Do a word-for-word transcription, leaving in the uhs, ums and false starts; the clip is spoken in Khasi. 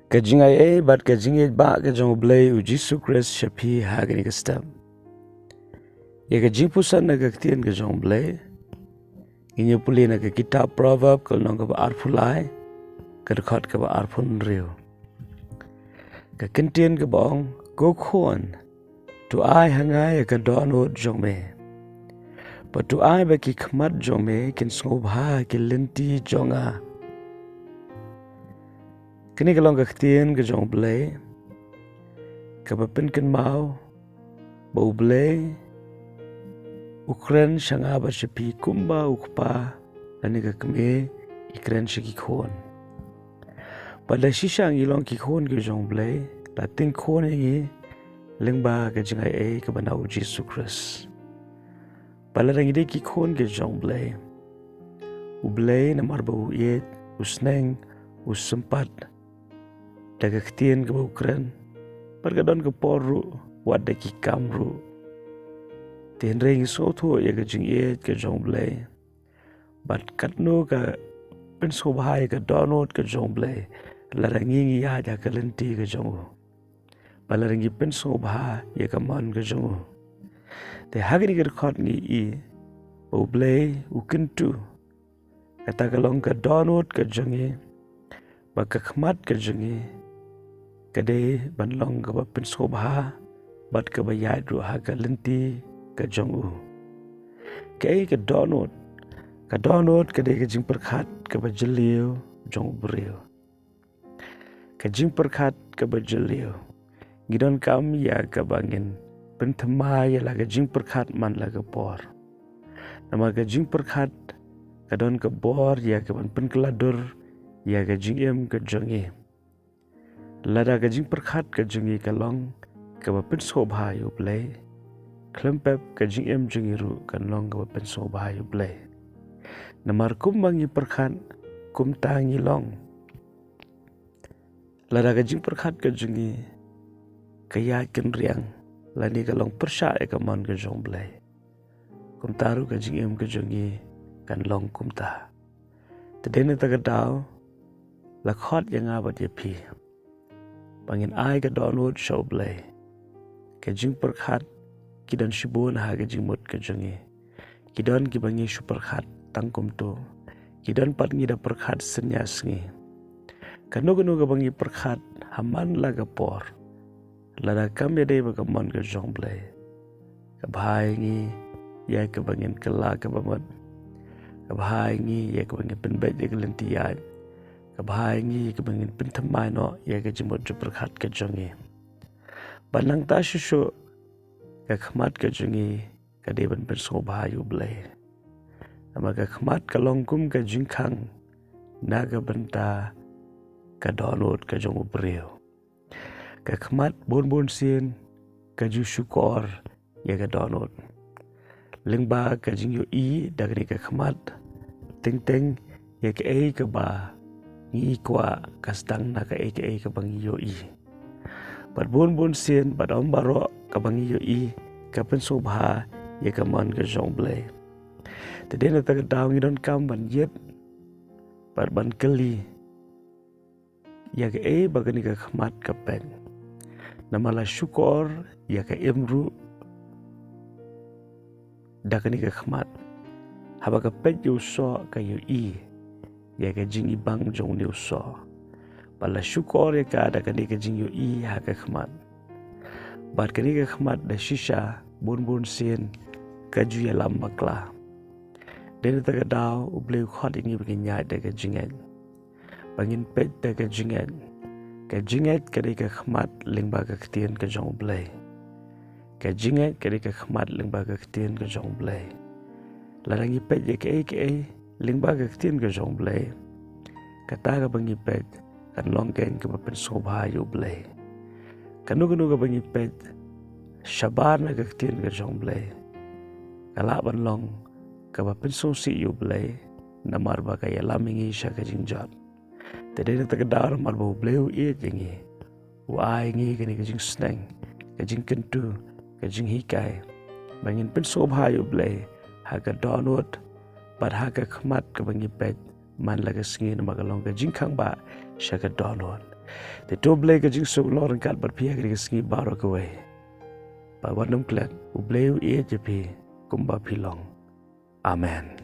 Ka jingaiei bad ka jingïeit ba ka jong U Blei U Jisu Khrist sha phi ha kane ka step. Ïa ka jingpuson na ka ktien ka jong U Blei, ngin ïa pule na ka kitab Proverb ka lynnong kaba arphew lai, ka dkhot kaba arphew hynriew. Ka ktien kaba ong, ko khun, to ai ha nga ïa ka dohnud jong me, bad to ai ba ki khmat jong me kin sngewbha ki lynti jong nga. Kane ka long ka ktien ka jong U Blei, kaba pynkynmaw ba U Blei u kren sha nga bad sha phi kumba u kpa lane ka kmie i kren sha ki khun. Bad la shisha ngi long ki khun ki jong U Blei, la tyngkhun ïa ngi lyngba ka jingaiei kaba na U Jisu Khrist. Bad lada ngi dei ki khun ki jong U Blei, U Blei namar ba u ïeit, u sneng, u sympat da ka ktien kaba u kren, bad ka don ka por ruh, wat da ki kam ruh. Te hynrei ngi sngewthuh ïa ka jingïeit ka jong U Blei, bad katno ka pynsngewbha ïa ka dohnud ka jong U Blei lada ngi ngi ïaid ha ka lynti ka jong u, bad lada ngi pynsngewbha ïa ka mon ka jong u. Te ha kane ka dkhot ngi i ba U Blei u kyntu, kata ka long ka dohnud ka jong ngi, bad ka khmat ka jong ngi ka dei ban long kaba pynsngewbha bad kaba ïaid ruh ha ka lynti ka jong u. Kaei ka dohnud? Ka dohnud ka dei ka jingpyrkhat kaba jylliew jong u briew. Ka jingpyrkhat kaba jylliew, ngi donkam ïa kaba ngin pynthymmai ïa la ka jingpyrkhat man la ka por. Namar ka jingpyrkhat ka don ka bor ïa kaban pynkylla dur ïa ka jingim ka jong ngi. Lada ka jingpyrkhat ka jong ngi ka long kaba pynsngewbha ïa U Blei, khlem pep ka jingim jong ngi ruh kan long kaba pynsngewbha ïa U Blei. Namar kumba ngi pyrkhat, kumta ngi long. Lada ka jingpyrkhat ka jong ngi ka ïaid kynriang lane ka long pyrshah ïa ka mon ka jong U Blei, kumta ruh ka jingim ka jong ngi kan long kumta. Te dei na kata ka daw la khot ïa nga bad ïa phi ba ngin ai ka dohnud sha U Blei. Ka jingpyrkhat ki don shibun ha ka jingmut ka jong ngi. Ki don kiba ngi shu pyrkhat tang kumto. Ki don pat ngi da pyrkhat synñia sngi. Kano kano kaba ngi pyrkhat ha man la ka por, lada kam ïadei bad ka mon ka jong U Blei, ka bha ïa ngi ïa kaba ngin kylla kaba mut. Ka bha ïa ngi ïa kaba ngin pynbeit ïa ka lynti ïaid. Ka bha ïa ngi ïa kaba ngin pynthymmai noh ïa ka jingmut jingpyrkhat ka jong ngi. Bad nangta shuh shuh ka khmat ka jong ngi ka dei ban pynsngewbha ïa U Blei. Namar ka khmat ka long kum ka jingkhang na ka bynta ka dohnud ka jong u briew. Ka khmat bun bun sien ka ju shukor ïa ka dohnud. Lyngba ka jingïohi da kane ka khmat, teng teng ïa kaei kaba ngi kwah ka sdang na kaei kaei kaba ngi ïohi. Bad bun bun sien bad ym baroh kaba ngi ïohi ka pynsngewbha ïa ka mon ka jong U Blei. Te dei na kata ka daw ngi donkam ban ïit bad ban kylli ïa kaei ba kane ka khmat ka peit. Namar la shukor ïa ka im ruh da kane ka khmat. Haba ka peit ïa u soh ka ïohi ïa ka jingibang jong une u soh. Bad la shukor ïa ka da kane ka jingïohi ha ka khmat. Bad kane ka khmat da shisha bun bun sien ka ju ïalam bakla. Dei na kata ka daw U Blei u khot ïa ngi ba ngin ïaid da ka jingngeit. Ba ngin peit da ka jingngeit. Ka jingngeit ka dei ka khmat lyngba ka ktien ka jong U Blei. Ka jingngeit ka dei ka khmat lyngba ka ktien ka jong U Blei. Lada ngi peit ïa kaei kaei lyngba ka ktien ka jong U Blei, kata kaba ngi peit kan long keiñ kaba pynsngewbha ïa U Blei. Kano kano kaba ngi peit shabar na ka ktien ka jong U Blei, ka lah ban long kaba pynsngewsih ïa U Blei, namar ba ka ïalam ïa ngi sha ka jingjot. Te dei na kata ka daw namar ba U Blei u ïeit ïa ngi, u ai ïa ngi kane ka jingsneng, ka jingkyntu, ka jinghikai ba ngin pynsngewbha ïa U Blei ha ka dohnud bad ha ka khmat kaba ngi peit man la ka sngi, namar ka long ka jingkhang ba sha ka dohnud. Te to Blei ka jingsuk long ryngkat bad phi ha kane ka sngi baroh kawei. Bad wat nym klet, U Blei u ïeit ïa phi kumba phi long. Amen.